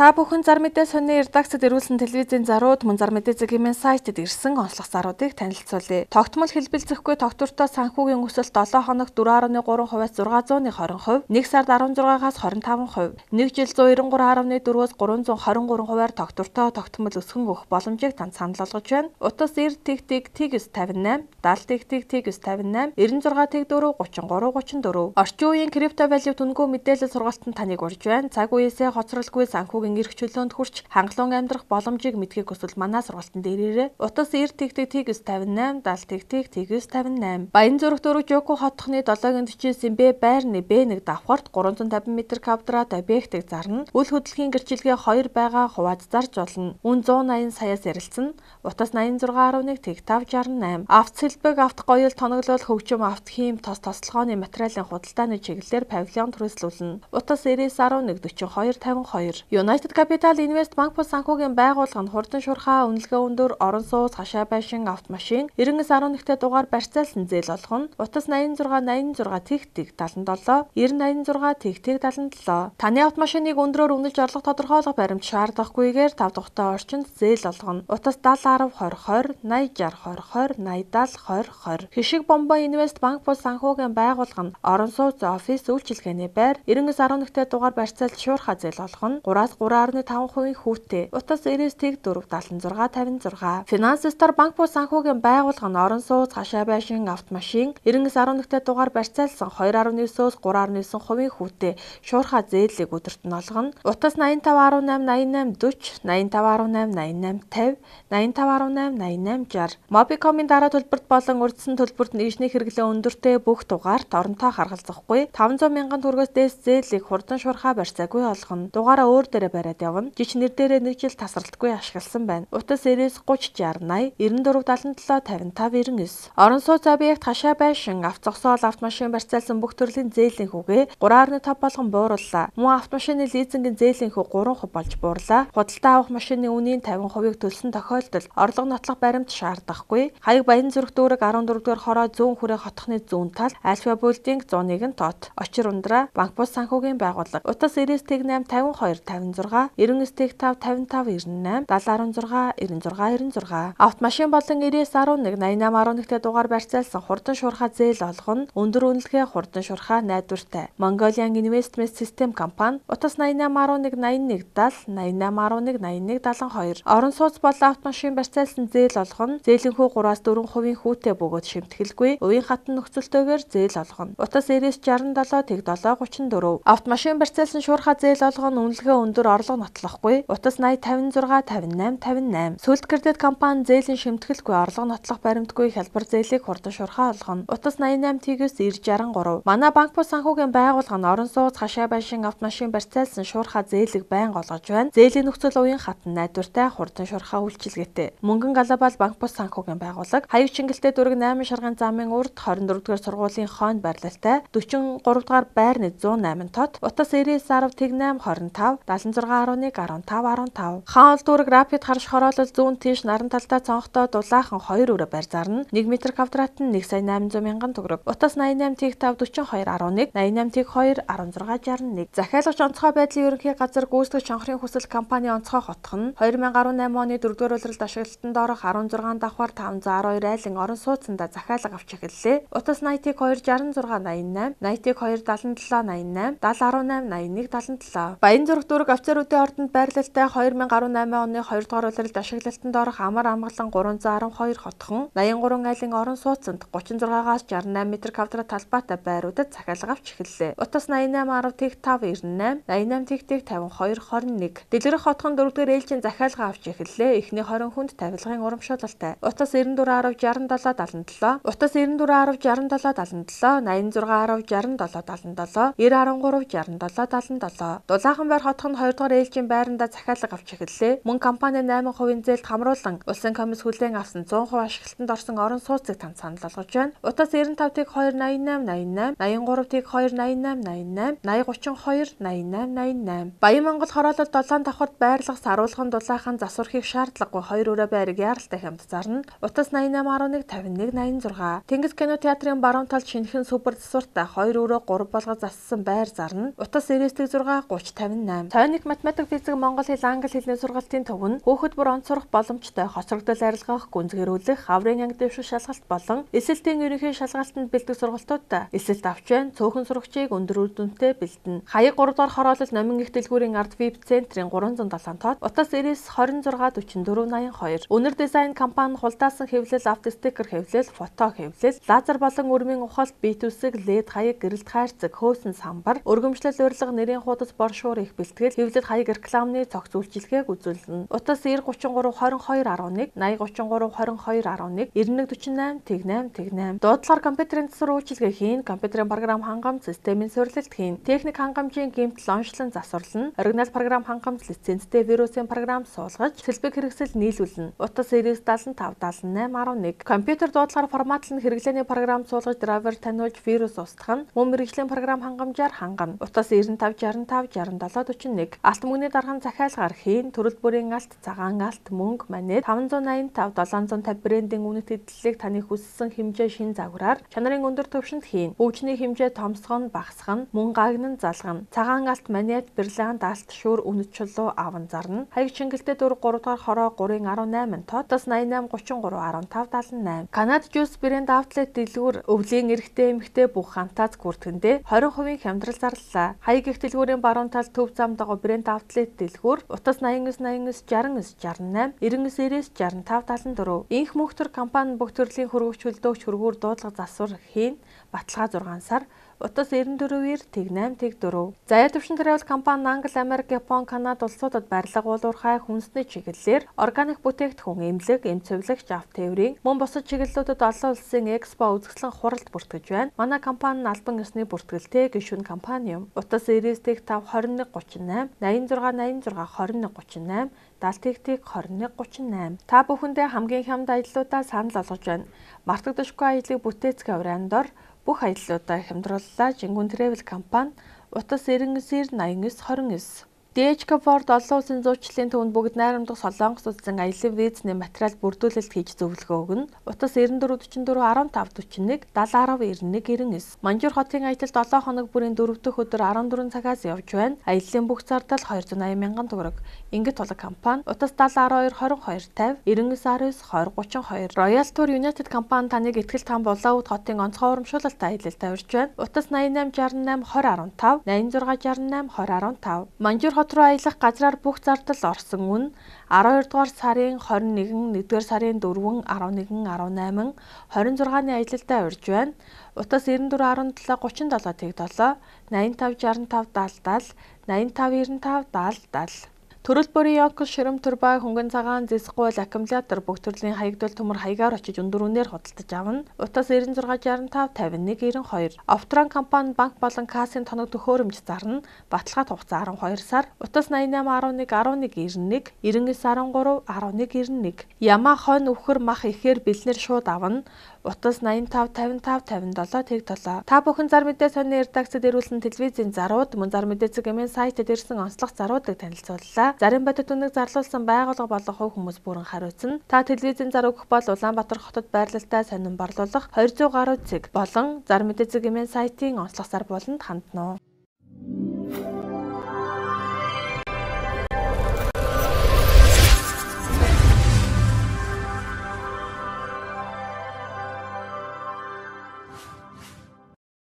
Та бүхэн зар мэдээ сонины редакцид ирүүлсэн телевизийн зарууд мөн зар мэдээ зэгийн сайтад ирсэн онцлог заруудыг танилцуулъя. Тогтмол хэлбэлзэхгүй тогтвортой санхүүгийн өсөлт 7 хоногт 4.3%-аас 620%, 1 сард 16-аас 25%, 1 жил 193.4-өөс 323%-аар тогтвортой тогтмол өсгөн өгөх боломжийг танд санал болгож байна. Утас 90 тэг тэг тэг 958, 70 тэг тэг тэг 958, 96 тэг 4 33 34. Орчин үеийн криптовалют үнэгүй мэдээлэл сургалтанд таныг урьж байна. Цаг үеэсээ хоцролгүй санхүүгийн эрх чөлөөнд хүрч хангалуун амьдрах боломжийг мэдхийг хүсвэл манай сургалтанд ирээрэй. Утас 90 тэг тэг тэг 958, 70 тэг тэг тэг 958. Баян зүрх дөрөв Жуку хотхны 7-49 Б байрны Б1 давхарт 350 м квадрат объектыг зарна. Үл хөдлөхийн гэрчилгээ 2 байгаа хувааж зарж болно. Үн 180 саяас ярилцсан. Утас 86.1 тэг 568. Авто сэлбэг, авто гоёл тоноглол хөгжим, авто хийм, тос тослогооны материалын худалдааны чиглэлээр павильон түрээслүүлнэ. Утас 99.11 42 52. United Capital Invest банк бус санхүүгийн байгууллага нь хурдан шуурхай, үнэлгээ өндөр, орон сууц, хашаа байшин, автомашин 99.1-т дугаар барьцаалсан зээл олгоно. Утас 86 86 тэг тэг 77 90 86 тэг тэг 77. Таны автомашиныг өндрөөр үнэлж орлого тодорхойлох баримт шаардлагагүйгээр 5 дахьтай орчинд зээл олгоно. Утас 70 10 20 20 80 60 20 20 80 70 20 20. Хишиг Бомбо Инвест банк бус санхүүгийн байгууллага нь орон сууц, офис, үйлчилгээний байр 99.1-т дугаар барьцаалж шуурхай зээл олгоно. 3-аас 3.5% хүүтэй. Утас 99 тэг 4 76 56. Финанс Стар банк бус санхүүгийн байгууллага нь орон сууц, хашаа байшин, автомашин 99.1-т дугаар барьцаалсан 2.9-өөс 3.9% хүүтэй шуурхай зээлийг өдөрт нь олгоно. Утас 85.18 88 40 85.18 88 50 85.18 88 60. Mobicom-ын дараа төлбөрт болон урьдчилан төлбөрт нэгжний хэрэглээ өндөртэй бүх дугаарт оронтой харгалзахгүй 500 мянган төгрөгөөс дээш зээлийг хурдан шуурхай барьцаагүй олгоно. Дугаараа өөр дээрээ бариад явна. Жич нэр дээрээ нэг жил тасралтгүй ашигласан байна. Утас 99 30 60 80 94 77 55 99. Орон сууц объект хашаа байшин, авто зогсоол, автомашин барьцаалсан бүх төрлийн зээлийн хүүгээ 3.5 болгон буурууллаа. Мөн автомашины лизингийн зээлийн хүү 3% болж буурлаа. Худалдаа авах машины үнийн 50%-ыг төлсөн тохиолдолд орлого нотлох баримт шаардахгүй. Хаяг Баян зүрх дүүрэг 14-р хороо зүүн хүрээ хотхны зүүн тал Альфа Билдинг 101 тот. Очир ундраа банк бус санхүүгийн байгууллага. Утас 99 тэг 8 52 56 99 тэг 5 55 98 70 16 96 96. Автомашин болон 99.11 88.11-т дугаар барьцаалсан хурдан шуурхай зээл олгоно. Өндөр үнэлгээ хурдан шуурхай найдвартай. Mongolian Investment System компани. Утас 88.11 81 70 88.11 81 72. Орон сууц болон автомашин барьцаалсан зээл олгоно. Зээлийн хүү 3-аас 4% хүүтэй бөгөөд шимтгэлгүй. Уян хатан нөхцөлтэйгээр зээл олгоно. Утас 99 67 тэг 7 34. Автомашин барьцаалсан шуурхай зээл олгоно. Үнэлгээ өндөр, орлого нотлохгүй. Утас 80 56 58 58. Сүлд кредит компани зээлийн шимтгэлгүй, орлого нотлох баримтгүй хялбар зээлийг хурдан шуурхай олгоно. Утас 88 тэгээс 90 63. Манай банк бус санхүүгийн байгууллага нь орон сууц, хашаа байшин, автомашин барьцаалсан шуурхай зээлийг байнга олгож байна. Зээлийн нөхцөл уян хатан найдвартай, хурдан шуурхай үйлчилгээтэй. Мөнгөн Глобал банк бус санхүүгийн байгууллага Хаяг Чингэлтэй дүүрэг 8 шаргын замын урд 24-р сургуулийн хойно байрлалтай 43 дугаар байрны 108 тот. Утас 99 10 тэг 8 25 76 11 15 15. Хаан ол дүүрэг рапид харш хороолол зүүн тийш наран талдаа цонхтой дулаахан 2 өрөө байр зарна. 1 м квадрат нь 1 сая 800 мянган төгрөг. Утас 88 тэг 5 42 11 88 тэг 2 16 61. Захиалагч онцгой байдлын ерөнхий газар гүйцэтгэгч чонхрын хүсэл компани онцгой хотхон нь 2018 оны 4-р улиралд ашиглалтанд орох 16 давхар 512 айлын орон сууцнда захиалга авч эхэллээ. Утас 80 тэг 2 66 88 80 тэг 2 77 88 70 18 81 77. Баян зүрх дүүрэг офицеруудын ордонд байрлалтай 2018 оны 2 дугаар улиралд ашиглалтанд орох амар амгалан 312 хотхон 83 айлын орон сууцнд 36-аас 68 м квадрат талбайтай байруудад захиалга авч эхэллээ. Утас 88 10 тэг 5 98 88 тэг тэг 52 21. Дэлгэрэх хотхон 4-р ээлжийн захиалга авч эхэллээ. Эхний 20 хүнд тавилгын урамшуулалтай. Утас 94 10 67 77. Утас 94 10 67 77 86 10 67 77 90 13 67 77. Дулаахан байр хотхон 2 дугаар ээлжийн байранда захиалга авч эхэллээ. Мөн компани 8% зээлд хамруулан улсын комисс хүлээн авсан 100% ашиглалтанд орсон орон сууцыг танд санал болгож байна. Утас 95 тэг 2 88 88 83 тэг 2 88 88 80 32 88 88. Баян Монгол хороолол 7 давхарт байрлах саруулхан дулаахан засвархийг шаардлагагүй 2 өрөө байрыг яаралтай хямд зарна. Утас 88 11 51 86. Тэнгис кино театрын баруун талд шинэхэн супер засвартай 2 өрөө 3 болгож зассан байр зарна. Утас 96 30 58. Тойник математик, физик, монгол хэл, англи хэлний сургалтын төв нь хүүхэд бүр онц сурах боломжтой хоцрогдол арилгах, гүнзгийрүүлэх, аврын анги дэвших шалгалт болон элсэлтийн ерөнхий шалгалтанд бэлтгэх сургалтуудаа элсэлт авч байна. Цөөхөн сурагчийг өндөр үр дүнтэй бэлдэнэ. Хаяг 3 дугаар хороолол Номин их дэлгүүрийн ард веб центрийн 307 тоод утас 99 26 44 82. Өнөр дизайн компани хулдаасан хэвлэл, авто стикер хэвлэл, фото хэвлэл, лазер болон өрмийн ухаалт, бит үсэг, лед хаяг, гэрэлт хайрцаг, хөөсөн самбар, өргөмжлөл урилга, нэрийн хуудас, боршуур их бэлтгэл, хэвлэл хаяг рекламны цогц үйлчилгээг үзүүлнэ. Утас 90 33 22 11 80 33 22 11 91 48 08 08. Дуудлагаар компьютерийн засвар үйлчилгээ хийн, компьютерийн програм хангамж, системийн суйрлалт хийн, техник хангамжийн гэмтэл онцлон засварлана, оригинал програм хангамж, лицензтэй вирусын програм суулгаж, сэлбэг хэрэгсэл нийлүүлнэ. Утас 99 75 78 11. Компьютер дуудлагаар форматлан хэрэглээний програм суулгаж, драйвер таниулж, вирус устгах нь, мөн мэргэжлийн програм хангамжаар хангана. Утас 95 65 67 41. Алт мөнгөний дарган захиалгаар хийн, төрөл бүрийн алт, цагаан алт, мөнгө, монет 585 750 брендийн үнэт эдлэлийг таны хүссэн хэмжээ шин загвараар чанарын өндөр түвшинд хийн. Бөвжний хэмжээ томсгоно, багасгана, мөн гагнан залгана. Цагаан алт, монет, бриллиант алт, шүүр үнэт чулуу аван зарна. Хаяг Чингэлтэй 4 3 дугаар хороо 3-ын 18 тоо утас 88 33 15 78. Канад Juice брэнд аутлет дэлгүүр өвлийн эрэгтэй эмэгтэй бүх хантааз бүртгэндээ 20% хямдрал зарлалаа. Хаяг их дэлгүүрийн баруун тал төв зам дагуу брэнд аутлет дэлгүүр утас 89 89 69 68 99 90 65 74. Инх мөнхтөр компани бүх төрлийн хөргөгч хөлдөөгч хөргүүр дуудлага засвар хийн. Баталгаа 6 сар. Утас 94 9 08 4. Заяа төвшин travel компани Англи, Америк, Япон, Канада улсуудад барилга, уулуурхай, хүнсний чиглэлээр органик бүтээгдэхүүн, эмнэлэг, эм цэвлэгч, авто тээврийн мөн бусад чиглэлүүдэд олон улсын экспо үзэсгэлэн хуралд бүртгэж байна. Манай компани нь албан ёсны бүртгэлтэй гишүүн компани юм. Утас 99 5 21 38 86 86 21 38 70 21 38. Та бүхэндээ хамгийн хямд аяллуудаа санал болгож байна. Мартагдашгүй аяллыг бүтээцгээ уран дор бүх аяллуудаа хямдрууллаа. Жингүн Travel компани утас 99 89 29. DHK Ford олон улсын зуучлалын төвөнд бүгд найрамдах Солонгос улсын аялын визний материал бүрдүүлэлт хийж зөвлөгөө өгнө. Утас 94 44 15 41 70 10 91 99. Манжуур хотын аялал 7 хоног бүрийн 4 дахь өдөр 14 цагаас явж байна. Аяллаа бүх зардал 280 мянган төгрөг. Ингээд тулаг компани утас 70 12 22 50 99 19 20 32. Royal Tour United компани таныг ихтгэл там Булаауд хотын онцгой урамшуулалт аялалд тавьж байна. Утас 88 68 20 15 86 68 20 15. Манжуур хот руу аялах газраар бүх зардал орсон үн 12 дугаар сарын 21, 1-р сарын 4, 11, 18, 26-ны аялалдаа урьж байна. Утас 94 17 37 07 85 65 70 70 85 95 70 70. Төрөл бүрийн йонкос, ширэм турбай, хөнгөн цагаан, зэс гуйл, аккумулятор бүх төрлийн хаягдвал төмөр хаягаар очиж өндөр үнээр худалдаж авна. Утас 96 65 51 92. Оптрон компани банк болон кассын тоног төхөөрөмж зарна. Баталгаа хугацаа 12 сар. Утас 88 11 11 91 99 13 11 91. Ямаа хонь өвхөр мах ихээр бэлнэр шууд авна. Утас 85 55 57 07. Та бүхэн зар мэдээ сонины редакцид ирүүлсэн телевизийн зарууд мөн зар мэдээ цэгийн сайтад ирсэн онцлог заруудыг танилцууллаа. Зарим бодит үнэг зарлуулсан байгууллага болон хувь хүмүүс бүрэн хариуцна. Та телевизийн зар өгөх бол Улаанбаатар хотод байрлалтай сонин борлуулах 200 гаруй цэг болон зар мэдээ цэгийн сайтын онцлог зар буланд хандна.